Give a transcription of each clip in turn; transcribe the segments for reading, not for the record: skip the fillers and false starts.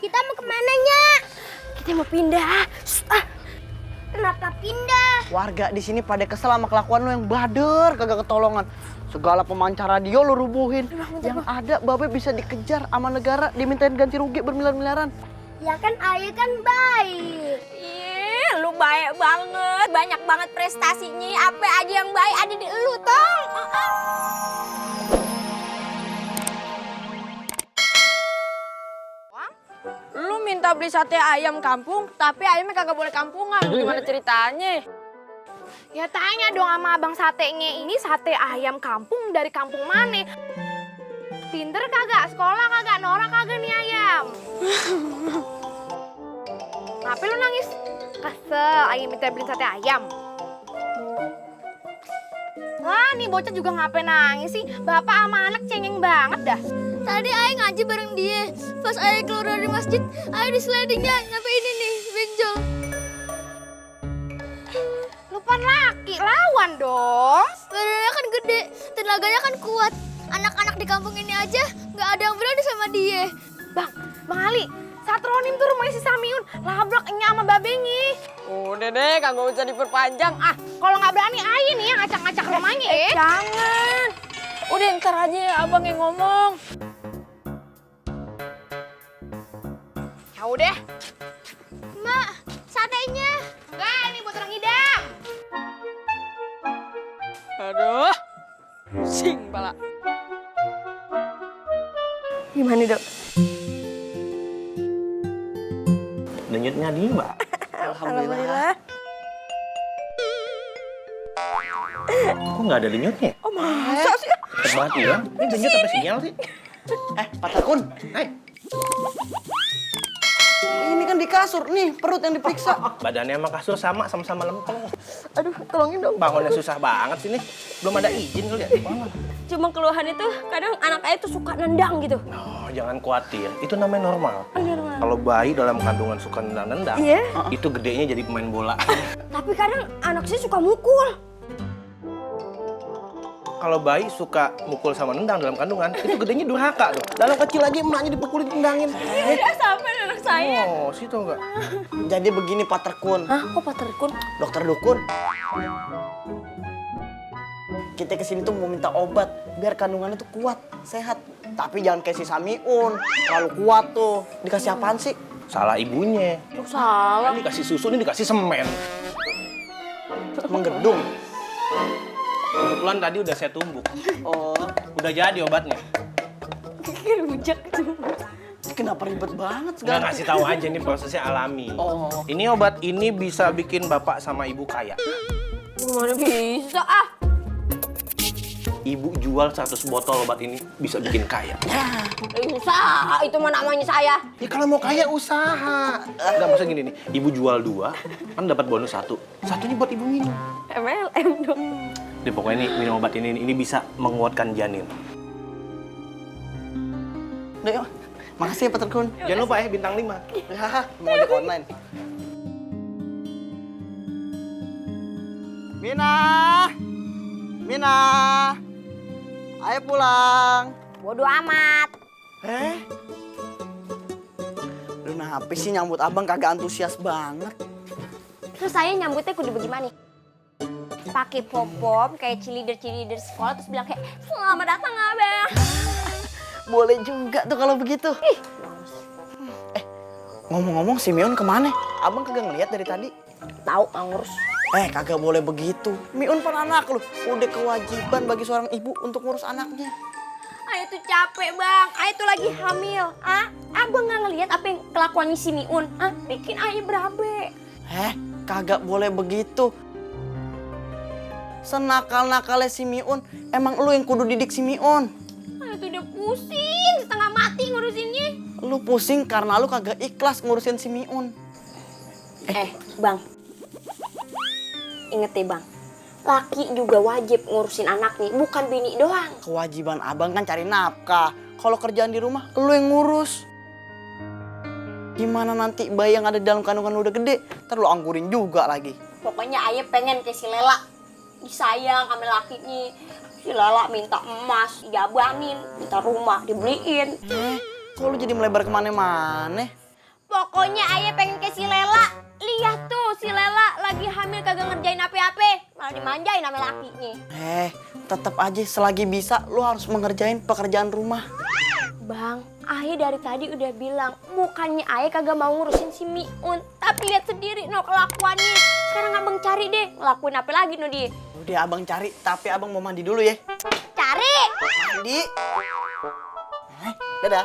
Kita mau kemana, Nyak? Kita mau pindah. Kenapa pindah? Warga di sini pada kesel sama kelakuan lu yang bader, kagak ketolongan. Segala pemancar radio lu rubuhin. Yang ada Babe bisa dikejar sama negara, dimintain ganti rugi bermiliar-miliaran. Ya kan ayah kan baik. Iya, lu baik banget. Banyak banget prestasinya. Apa aja yang baik ada di lu, Tong. Lu minta beli sate ayam kampung, tapi ayamnya kagak boleh kampungan. Gimana ceritanya? Ya tanya dong sama abang satenya ini sate ayam kampung dari kampung mana? Pinter kagak? Sekolah kagak? Norak kagak nih ayam? Ngapain lu nangis? Kesel, ayam minta beli sate ayam. Wah, nih bocah juga ngapain nangis sih? Bapak sama anak cengeng banget dah. Tadi ayah ngaji bareng dia. Pas ayah keluar dari masjid, ayah di slidingnya nyampe ini nih, benjol. Lupan laki, lawan dong. Badannya kan gede, tenaganya kan kuat. Anak-anak di kampung ini aja nggak ada yang berani sama dia. Bang Ali, Satronim tuh rumahnya si Samiun. Labrak enya sama babengi. Udah deh, kagak usah diperpanjang. Kalau nggak berani aja nih yang ngacak-ngacak rumahnya ya. Jangan. Udah ntar aja abang yang ngomong. Ya udah. Mak, satenya. Enggak, ini buat orang hidang. Aduh, pusing pala. Gimana, Dok? Denyutnya di Mbak. Alhamdulillah. Kok nggak ada denyutnya? Oh, masa sih? Cepet banget ya. Ini denyut apa sinyal sih? Pak Tarkun, Hai, ini kan di kasur nih, perut yang diperiksa. badannya sama kasur sama-sama lempeng. Aduh, tolongin dong. Bangunnya susah banget sini. Belum ada izin kali ya. Cuma keluhan itu kadang anak ayah tuh suka nendang gitu. Oh, jangan khawatir. Itu namanya normal. Kalau bayi dalam kandungan suka nendang-nendang, Iya. itu gedenya jadi pemain bola. Tapi kadang anak saya suka mukul. Kalau bayi suka mukul sama nendang dalam kandungan, itu gedenya durhaka tuh. Dalam kecil aja emaknya dipukulin, tendangin. Udah sampai anak saya. Oh, situ enggak. Jadi begini Pak Tarkun, Hah, kok Pak Terkun? dokter dukun. Kita kesini tuh mau minta obat biar kandungannya tuh kuat, sehat. Tapi jangan kayak si Samiun, terlalu kuat tuh. Dikasih apaan sih? Salah ibunya. Salah. Ini dikasih susu, ini dikasih semen. Menggedung. Kebetulan tadi udah saya tumbuk. Oh, Udah jadi obatnya. Rujak tuh. kenapa ribet banget Nggak sekarang? ngasih tahu aja nih prosesnya alami. Oh. Ini obat ini bisa bikin bapak sama ibu kaya. Gimana bisa Ibu jual 100 botol obat ini bisa bikin kaya. Usaha itu mah namanya saya. Ya kalau mau kaya usaha. Enggak, maksudnya gini nih. Ibu jual 2, kan dapat bonus 1. Satunya buat ibu minum. MLM dong. Jadi pokoknya nih minum obat ini bisa menguatkan janin. Udah yuk. Makasih ya Pak Tarkun. Jangan lupa ya bintang 5. Ya, mau ojek online. Mina! Mina! Ayo pulang. Bodoh amat. Lu kenapa sih nyambut abang kagak antusias banget? Terus saya nyambutnya kudu bagaimana? Pakai pom-pom kayak cheerleader sekolah terus bilang kayak selamat datang abang. Boleh juga tuh kalau begitu. Ngomong-ngomong si Miun kemana? Abang kagak ngeliat dari tadi. Tahu ngurus. Kagak boleh begitu. Miun pan anak lu. Udah kewajiban bagi seorang ibu untuk ngurus anaknya. Ayah tuh capek bang, ayah tuh lagi hamil. Abang nggak ngelihat apa yang kelakuannya si Miun? Bikin ayah berabe. Kagak boleh begitu. Senakal-nakalnya si Miun, emang lu yang kudu didik si Miun. Ayah tuh udah pusing, setengah mati ngurusinnya. Lu pusing karena lu kagak ikhlas ngurusin si Miun. Bang. Ingat ya bang, laki juga wajib ngurusin anaknya, bukan bini doang. Kewajiban abang kan cari nafkah. Kalau kerjaan di rumah, lu yang ngurus. Gimana nanti bayi yang ada di dalam kandungan lu udah gede, ntar lu anggurin juga lagi. Pokoknya ayah pengen kayak si Lela, disayang sama lakinya. Si Lela minta emas, dijabanin, minta rumah, dibeliin. Kok lu jadi melebar kemana-mana? Pokoknya ayah pengen ke si Lela. Lihat tuh si Lela lagi hamil kagak ngerjain apa-apa. Malah dimanjain sama lakinya. Tetap aja selagi bisa lu harus mengerjain pekerjaan rumah. Bang, ayah dari tadi udah bilang bukannya ayah kagak mau ngurusin si Miun. Tapi lihat sendiri no kelakuannya. Sekarang abang cari deh, ngelakuin apa lagi no dia. Udah abang cari, tapi abang mau mandi dulu ya. Cari! Mandi. Dadah.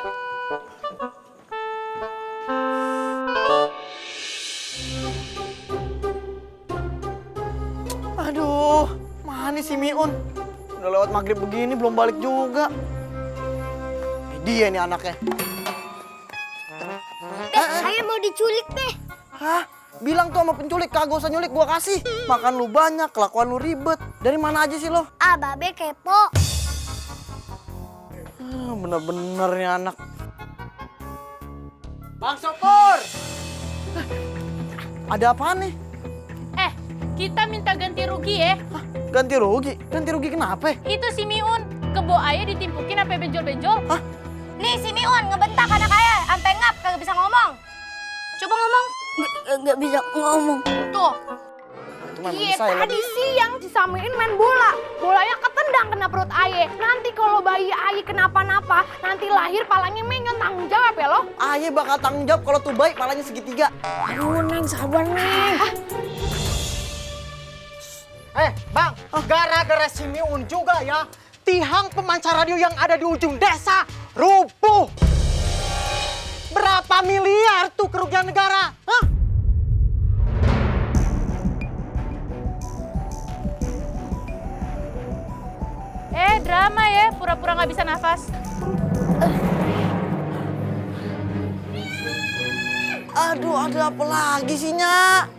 Aduh, mana si Miun? Udah lewat maghrib begini belum balik juga. Dia nih anaknya. Ayah mau diculik deh. Hah? Bilang tuh sama penculik, kagak usah nyulik, gua kasih. Makan lu banyak, kelakuan lu ribet. Dari mana aja sih lo? Ah, Babe kepo. Bener-bener nih anak. Bang Sopur! Ada apaan nih? Kita minta ganti rugi ya. Hah? Ganti rugi? Ganti rugi kenapa? Itu si Miun, kebo ayah ditimpukin sampai benjol-benjol. Hah? Nih si Miun ngebentak anak ayah, sampai ngap kagak bisa ngomong. Coba ngomong. Nggak bisa ngomong. Tuh, Memang iya bisa ya, tadi siang si Samiin main bola. Bolanya ketendang kena perut Aye. Nanti kalau bayi Aye kenapa-napa, nanti lahir palanya menyon, tanggung jawab ya lo. Ayah bakal tanggung jawab kalau tuh baik palanya segitiga. Aduh, Neng, sabar, Neng. Bang, gara-gara si Miun juga ya, tiang pemancar radio yang ada di ujung desa rubuh. Berapa miliar tuh kerugian negara? Hah? Drama ya, pura-pura nggak bisa nafas. Aduh, ada apa lagi sih, Nyak?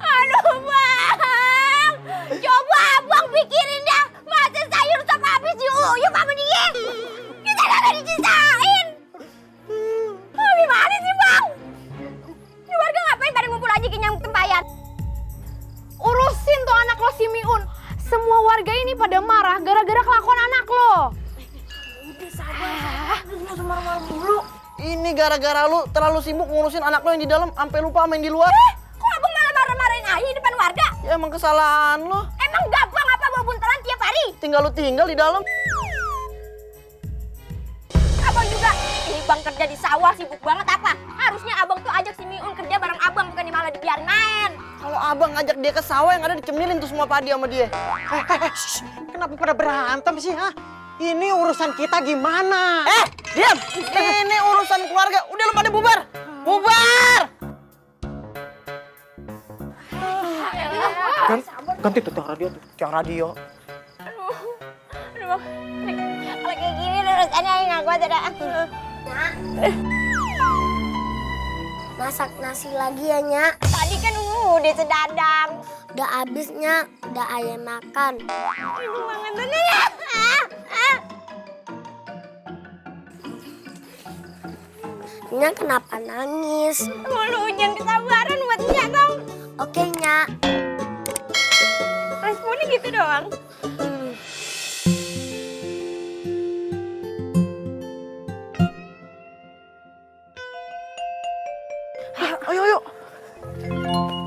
Aduh bang, coba abang pikirin dah. Masa sayur sop habis diuyup sama dia? Kita kagak dicisain. Gimana sih bang? Ini warga ngapain pada ngumpul aja ke nyamuk tempayan? Urusin tuh anak lo si Miun. Semua warga ini pada marah gara-gara kelakuan anak lo. Ini gara-gara lu terlalu sibuk ngurusin anak lo yang di dalam sampai lupa main di luar. Kok abang malah marah-marahin ayah di depan warga? Ya emang kesalahan lo. Emang gampang apa bawa buntelan tiap hari? Tinggal lu tinggal di dalam. Abang juga, ini bang kerja di sawah sibuk banget apa? Harusnya abang tuh ajak si Miun kerja bareng abang, bukan malah dibiarin main. Kalau abang ngajak dia ke sawah yang ada dicemilin tuh semua padi sama dia. Kenapa pada berantem sih, ha? Ini urusan kita gimana? Diam! Ini urusan keluarga. Udah lu pada bubar. Bubar! Ganti tuh radio tuh. Tiang radio. Aduh, kalau kayak gini urusannya nggak kuat ada. Masak nasi lagi ya, Nyak. Tadi kan udah sedadang. Udah habis, Nyak. Udah ayah makan. Ibu banget dulu ya. Nyak kenapa nangis? Mau lu hujan kesabaran buat Nyak dong. Oke, Nyak. Responnya gitu doang. Ayo.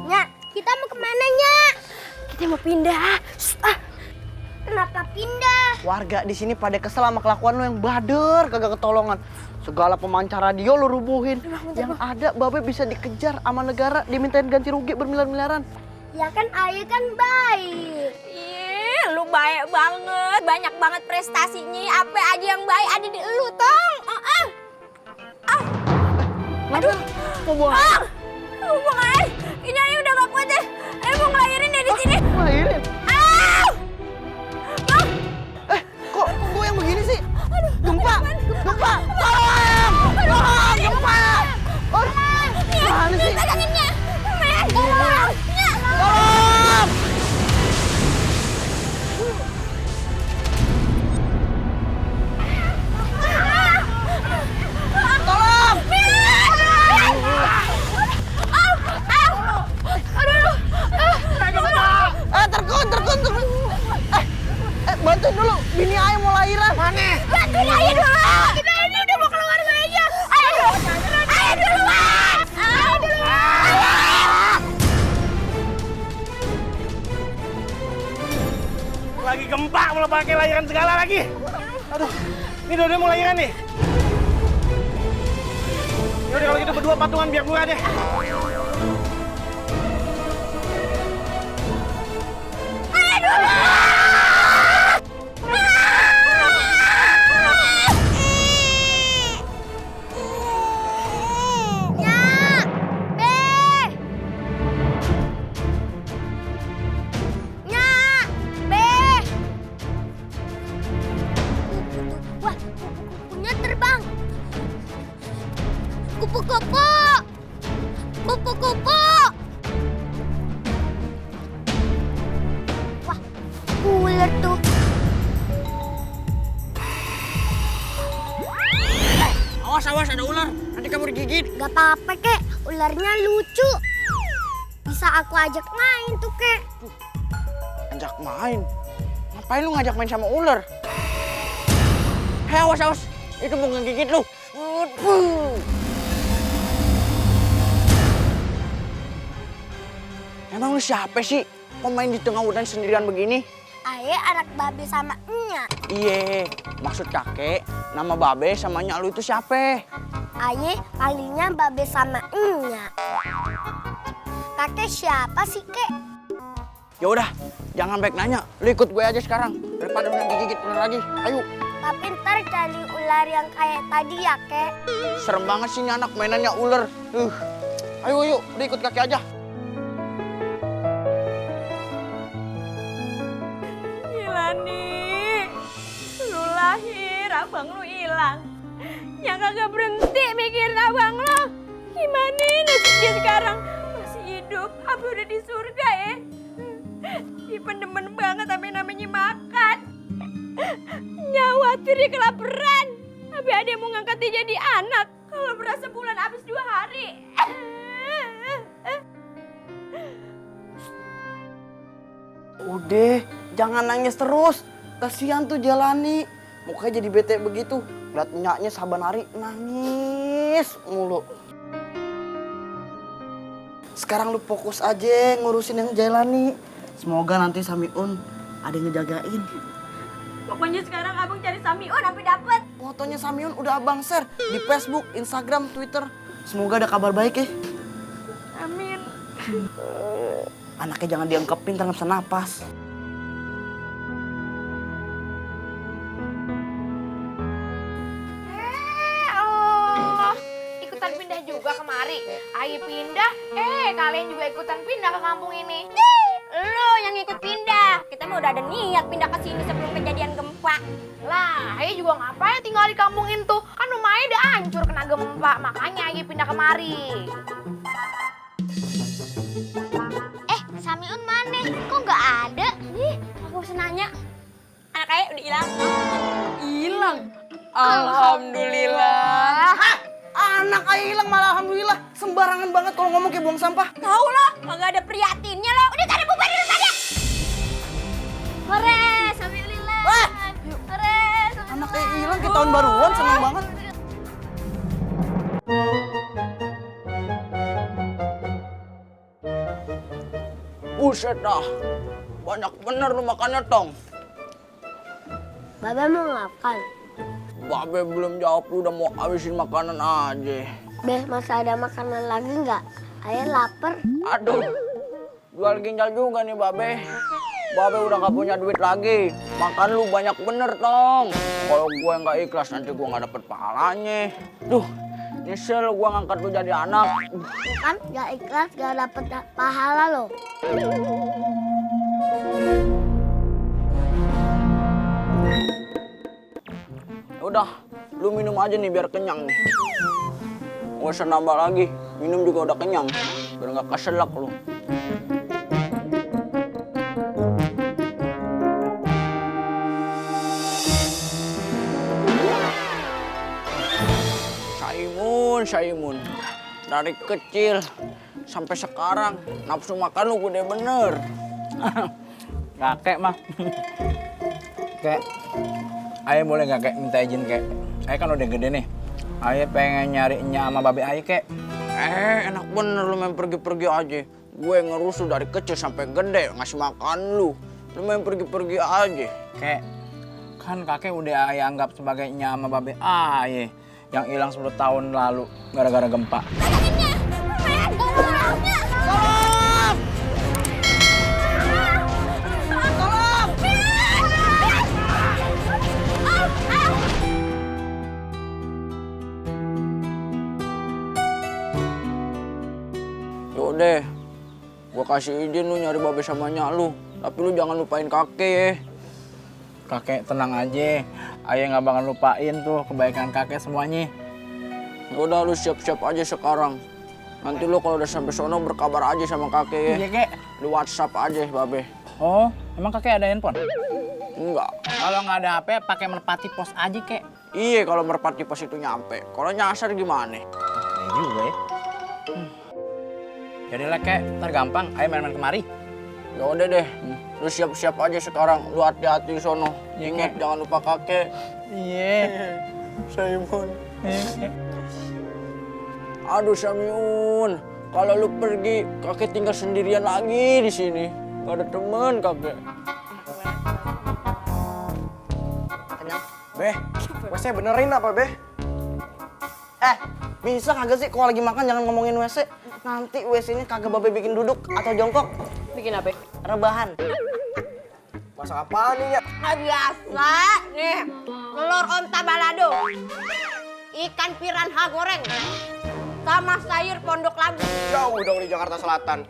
Nyak, kita mau kemana, Nyak? Kita mau pindah. Kenapa pindah? Warga di sini pada kesel sama kelakuan lu yang bader, kagak ketolongan. Segala pemancar radio lu rubuhin. Yang ada Babe bisa dikejar sama negara, dimintain ganti rugi bermiliar-miliaran. Ya kan ayah kan baik. Ih, lu baik banget. Banyak banget prestasinya. Apa aja yang baik ada di lu, Tong. Aduh, mau buang Buang air. Ini ayah udah gak kuat deh. Ayah mau ngelahirin deh di sini. lahirin. Ah! Bang! Kok gue yang begini sih? Gempa! Tolong! Gempa! Mana sih? Peganginnya. Tolong! Tolong! Tolong! Terkun. Bantuin dulu, bini ayah mau lahiran. Mana? Bantuin ayah dulu. Kita ini udah mau keluar aja. Ayo dulu. lagi gempa, malah pakai layangan segala lagi. Aduh, ini Dode mau layangan nih. Yaudah kalau gitu berdua patungan biar gue deh. Wah, kupunya terbang. Kupu-kupu. Kupu-kupu. Wah, ular tuh. Awas, ada ular. Nanti kamu digigit. Gak apa-apa, Kek. Ularnya lucu. Bisa aku ajak main tuh, Kek. Ajak main? Ngapain lu ngajak main sama ular? Hei, awas. Itu mau ngegigit lu. Emang lu siapa sih? Kok main di tengah hutan sendirian begini? Aye anak babe sama Enya. Iye, maksud kakek, nama babe sama nya lu itu siapa? Aye palingnya babe sama Enya. Kakek siapa sih, Kek? Ya udah, jangan baik nanya. Lu ikut gue aja sekarang daripada lu digigit ular lagi. Ayo. Tapi ntar cari ular yang kayak tadi ya, Kek. Serem banget sih ini anak mainannya ular. Ayo, lu ikut kakek aja. Gilani, lu lahir, abang lu hilang. Yang kagak berhenti mikirin abang lu. Gimana nasib dia sekarang? Masih hidup, apa udah di surga ya? Dipendemen banget sampai namanya makan. Nyawatir dia kelaparan. Tapi ada yang mau ngangkat dia jadi anak. Kalau berasa bulan habis 2 hari. Udah, jangan nangis terus. Kasihan tuh Jalani. Mukanya jadi bete begitu. Lihat nyaknya saban hari nangis mulu. Sekarang lu fokus aja ngurusin yang Jalani. Semoga nanti Samiun ada yang ngejagain. Pokoknya sekarang abang cari Samiun sampai dapet. Fotonya Samiun udah abang share di Facebook, Instagram, Twitter. Semoga ada kabar baik ya. Amin. Anaknya jangan diangkepin, ntar nggak bisa napas. Ikutan pindah juga kemari. Ayo pindah, kalian juga ikutan pindah ke kampung ini. Lo yang ikut pindah. Kita mah udah ada niat pindah ke sini sebelum kejadian gempa. Lah, Ayo juga ngapain tinggal di kampung itu? Kan rumahnya udah hancur kena gempa, makanya Ayo pindah kemari. Samiun mana? Kok nggak ada? Ih, aku harus nanya. Anak Ayah udah hilang. Hilang. Alhamdulillah. Anak ayah hilang malah alhamdulillah. Sembarangan banget kalau ngomong kayak buang sampah. Tahu lo, kagak ada prihatinnya lo. Udah cari bubar dulu tadi. Hore, Samiulillah. Wah! Hore, Anak ayah hilang kayak tahun baruan, seneng banget. Buset dah. Banyak bener lu makannya, Tong. Babe mau makan. Babe belum jawab, lu udah mau habisin makanan aja. Beh, masih ada makanan lagi nggak? Ayah lapar. Aduh, jual ginjal juga nih Babe. Babe udah gak punya duit lagi. Makan lu banyak bener, Tong. Kalau gue nggak ikhlas nanti gue nggak dapet pahalanya. Duh, nyesel gue ngangkat lu jadi anak. Kan nggak ikhlas, nggak dapet pahala lo. Udah, lu minum aja nih biar kenyang nih. Gak usah nambah lagi, minum juga udah kenyang. Biar gak keselak lu. Saimun. Dari kecil sampai sekarang nafsu makan lu gede bener. Kakek mah. Kek, Ayah boleh gak kek minta izin kek? Ayah kan udah gede nih. Ayah pengen nyarinya sama babe Ayah kek. Enak bener lu main pergi-pergi aja. Gue ngurus lu dari kecil sampai gede ngasih makan lu. Lu main pergi-pergi aja. Kek, kan kakek udah ayah anggap sebagai nya sama babe ayah yang hilang 10 tahun lalu gara-gara gempa. Yaudah, gua kasih izin lu nyari babe sama nyak lu. Tapi lu jangan lupain kakek ya. Kakek tenang aja, ayah nggak bakal lupain tuh kebaikan kakek semuanya. Udah lu siap-siap aja sekarang. Nanti lu kalau udah sampai sono berkabar aja sama kakek ya. Iya kek. Lu WhatsApp aja babe. Oh, emang kakek ada handphone? Enggak. Kalau nggak ada HP, pakai merpati pos aja kek. Iya kalau merpati pos itu nyampe. Kalau nyasar gimana? Iya juga ya. Jadi lah kek, ntar gampang, ayo main-main kemari. Ya udah deh, lu siap-siap aja sekarang. Lu hati-hati sono. Ingat jangan lupa kakek. Iya. Simon. Aduh Samiun, kalau lu pergi kakek tinggal sendirian lagi di sini. Gak ada teman kakek. Beh, WC benerin apa, Beh? Bisa kagak sih kalau lagi makan jangan ngomongin WC. Nanti WC-nya kagak babe bikin duduk atau jongkok. Bikin apa? Rebahan. Masak apaan nih ya? Biasa nih, telur onta balado, ikan piranha goreng, sama sayur pondok labu. Jauh dong di Jakarta Selatan.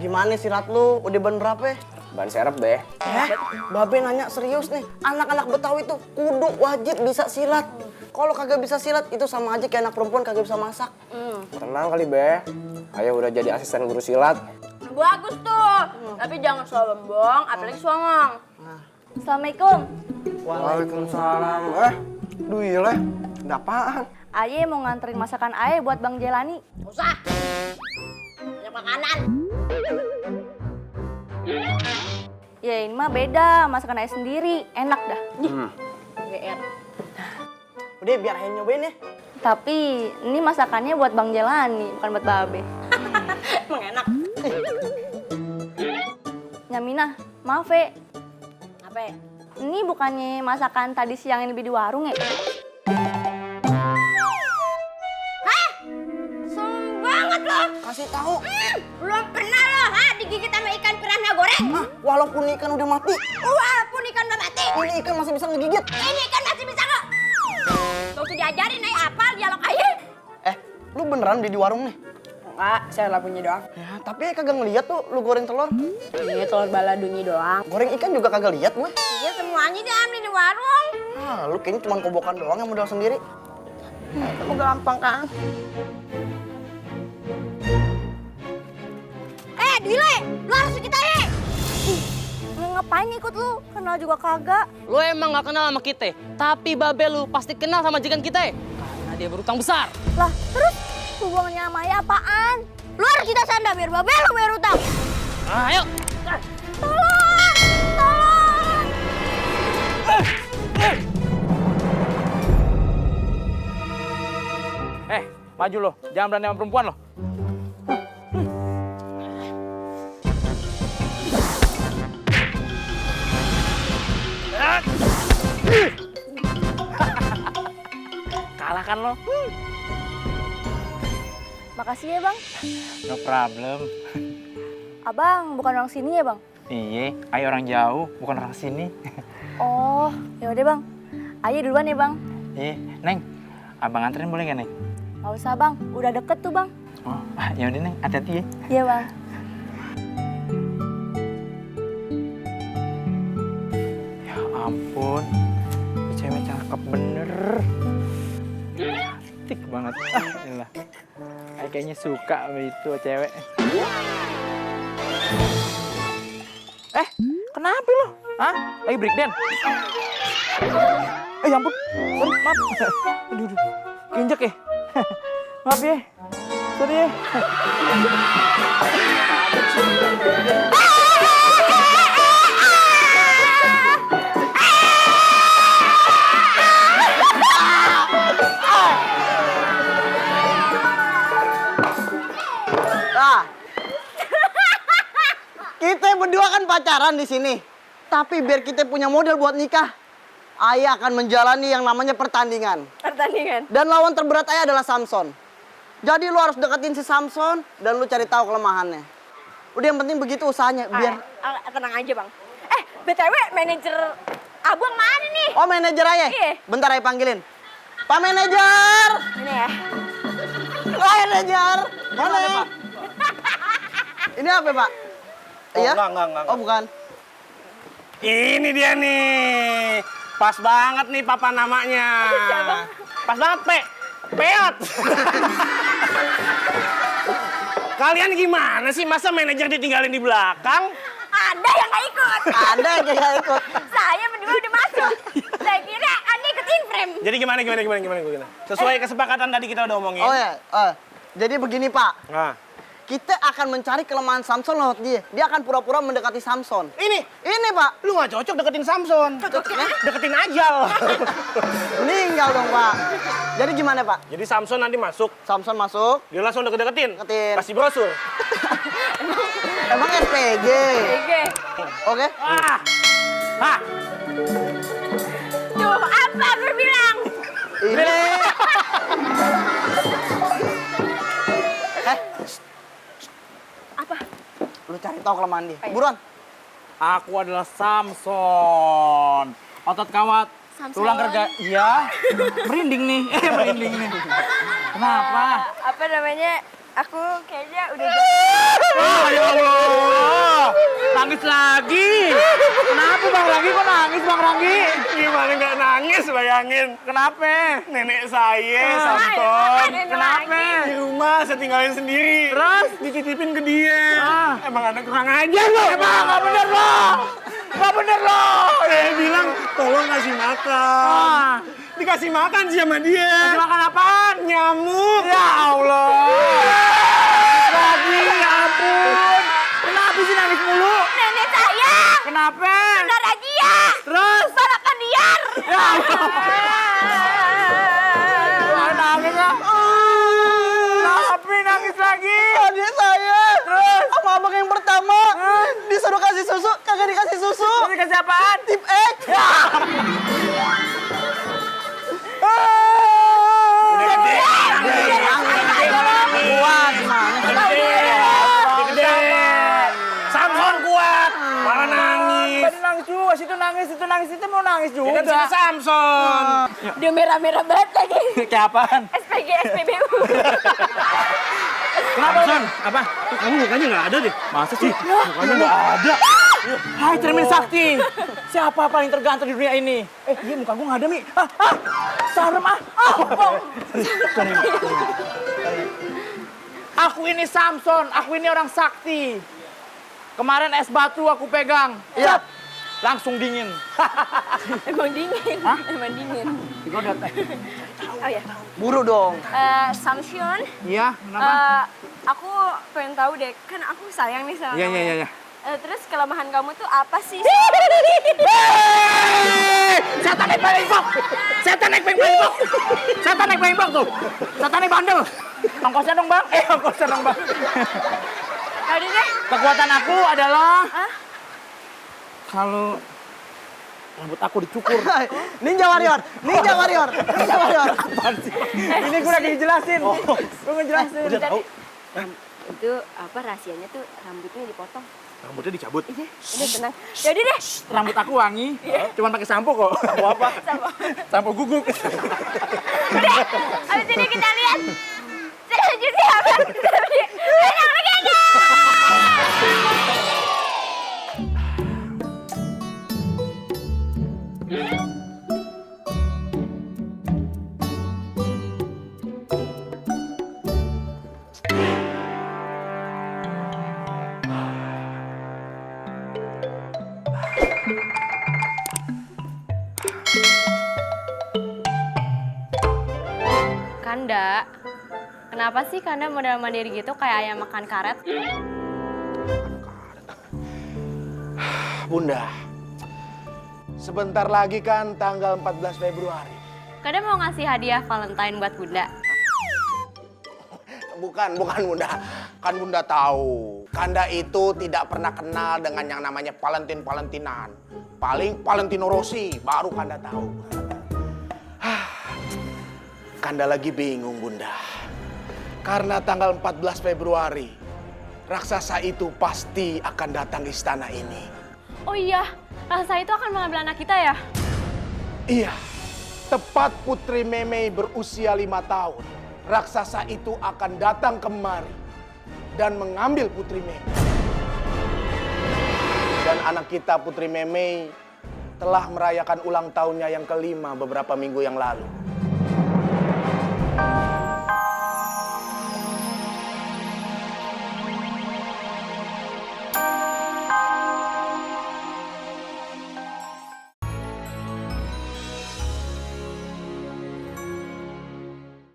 Gimana silat lu? Udah ban berapa? Ban serep deh. Babe nanya serius nih. Anak-anak Betawi tuh kudu wajib bisa silat. Kalau kagak bisa silat itu sama aja kayak anak perempuan kagak bisa masak. Tenang kali Be. Ayah udah jadi asisten guru silat. Bagus tuh, tapi jangan sombong, apalagi songong. Assalamualaikum. Waalaikumsalam. Duh iya, ada apaan? Aye mau nganterin masakan Aye buat Bang Jelani. Usah. Banyak makanan. Ya ini mah beda, masakan Aye sendiri. Enak dah. GR. Udah biar Ayah nyobain ya. Tapi ini masakannya buat Bang Jelani, bukan buat Babe. Emang enak. Nyamina, maaf ya. Apa ya? Ini bukannya masakan tadi siang yang lebih di warung ya? Sombong banget loh. Kasih tahu. Belum pernah loh, digigit sama ikan piranha goreng. Walaupun ikan udah mati, Walaupun ikan udah mati, ini ikan masih bisa ngegigit. ini ikan masih bisa kok. Gak usah diajarin, apal dialog aja. Lu beneran beli di warung nih? Enggak, saya lapunya doang. Ya, tapi kagak ngeliat tuh lu goreng telur. Ini telur baladonya doang. Goreng ikan juga kagak lihat gue. Iya, semuanya diambil di warung. Lu kayaknya cuma kobokan doang yang modal sendiri. Itu gampang kan? Dile, lu harus ikut aja. Ngapain ikut lu? Kenal juga kagak. Lo emang gak kenal sama kita, tapi babe lu pasti kenal sama majikan kita. Karena dia berutang besar. Lah, terus hubungannya sama Aye apaan? Lu harus kita sanda biar babe lu bayar utang. Ayo. Tolong! Tolong! Maju lo, jangan berani sama perempuan lo. Kalah kan lo? Makasih ya, Bang. No problem. Abang bukan orang sini ya, Bang? Iya, Ayo orang jauh, bukan orang sini. Oh, ya udah, Bang. Aye duluan ya, Bang. Iya, Neng, abang anterin boleh gak, Neng? Gak usah, Bang. Udah deket tuh, Bang. Oh, ya udah Neng, hati-hati ya. Iya, Bang. Ya ampun, ini cewek cakep bener. Cantik banget. Iyalah. Kayaknya suka sama itu cewek. Kenapa lo? Hah? Lagi break dance? Ya ampun, sorry, maaf. Aduh, keinjek ya? Maaf ya, sorry ya. Kita berdua kan pacaran di sini. Tapi biar kita punya model buat nikah, ayah akan menjalani yang namanya pertandingan. Pertandingan. Dan lawan terberat ayah adalah Samson. Jadi lu harus deketin si Samson dan lu cari tahu kelemahannya. Udah yang penting begitu usahanya biar Tenang aja bang. BTW manajer abang mana nih? Oh, manajer ayah? Iya. Bentar ayah panggilin. Pak manajer! Ini ya. Pak manajer! Mana ya? Ini apa Pak? Oh, Iya? enggak. Oh bukan. Ini dia nih. Pas banget nih papa namanya. Pas banget, Peot. Kalian gimana sih? Masa manajer ditinggalin di belakang? Ada yang nggak ikut. Ada yang gak ikut. Saya berdua udah masuk. Saya kira Anda ikutin frame. Jadi gimana? Sesuai kesepakatan tadi kita udah omongin. Oh ya, jadi begini Pak. Nah. Kita akan mencari kelemahan Samson lewat dia. Dia akan pura-pura mendekati Samson. Ini Pak. Lu gak cocok deketin Samson. Deketin Ajal. Meninggal dong Pak. Jadi gimana Pak? Jadi Samson nanti masuk. Samson masuk. Dia langsung deketin. Deketin. Kasih brosur. Emang SPG. Oke. Tuh, apa gue bilang? Ini. Apa? Lu cari tahu kelemahan dia. Buruan. Aku adalah Samson. Otot kawat. Tulang kerja. Iya. Merinding nih. Merinding nih. Kenapa? Apa namanya? Aku kayaknya udah Ya Allah. Nangis lagi. Kenapa Bang Ranggi? Kok nangis Bang Ranggi? Gimana nggak nangis, bayangin. Kenapa? Nenek saya, Samson. Kenapa? Di rumah saya tinggalin sendiri. Terus? Dititipin ke dia. Emang anak kurang ajar lo. Emang nggak bener loh. Nggak bener loh. Saya bilang, tolong kasih makan. Dikasih makan sih sama dia. Kasih makan apaan? Nyamuk. Ya Allah. Lagi, ya ampun. Kenapa sih nangis mulu? nenek saya. Kenapa? Kena razia. Terus? Balapan liar. Ya Allah. Nangis ya. Kenapa nangis lagi? Adik saya. Terus? Sama abang yang pertama. Disuruh kasih susu, kagak dikasih susu. Ini kasih apaan? Tip X. Samson kuat. Malah nangis. Tadi nangis juga, situ mau nangis Ya kan juga. situ Samson. Dia merah-merah banget lagi. Kayak apaan? SPG, SPBU. Kenapa, Son? Apa? Kamu mukanya nggak ada deh. Masa sih? Mukanya nggak ada. Hai cermin sakti. Siapa paling terganteng di dunia ini? Iya muka gue nggak ada, Mi. Serem Aku ini Samson, aku ini orang sakti. Kemarin es batu aku pegang. Iya. Langsung dingin. Emang dingin. Emang dingin. Oh ya. Buru dong. Samson. Iya, kenapa? Aku pengen tahu deh, kan aku sayang nih sama kamu. Iya. Terus kelemahan kamu tuh apa sih? Setan naik balimbok! Setan naik balimbok! Setan naik balimbok tuh! Setan naik bandel! Ongkosnya dong, Bang. Ongkosnya dong, Bang. Aduh deh. Kekuatan aku adalah... Kalau rambut aku dicukur. Ninja Warrior. Apaan sih? Ini gue lagi ngejelasin. Gue ngejelasin. Udah tahu. Itu apa rahasianya tuh rambutnya dipotong. Rambutnya dicabut. Udah tenang. Jadi deh. Rambut aku wangi, cuman pakai sampo kok. Sampo apa? Sampo guguk. Udah. Abis ini kita lihat selanjutnya apa? Banyak lagi. Kanda, kenapa sih Kanda model mandiri gitu kayak ayam makan karet? Bunda, sebentar lagi kan tanggal 14 Februari. Kanda mau ngasih hadiah Valentine buat Bunda? Bukan Bunda. Kan Bunda tahu, Kanda itu tidak pernah kenal dengan yang namanya Valentinan. Paling Valentino Rossi, baru Kanda tahu. Kanda lagi bingung, Bunda. Karena tanggal 14 Februari, raksasa itu pasti akan datang ke istana ini. Oh iya, raksasa itu akan mengambil anak kita ya? Iya, tepat Putri Memei berusia 5 tahun. Raksasa itu akan datang kemari dan mengambil Putri Memei. Dan anak kita Putri Memei telah merayakan ulang tahunnya yang kelima beberapa minggu yang lalu.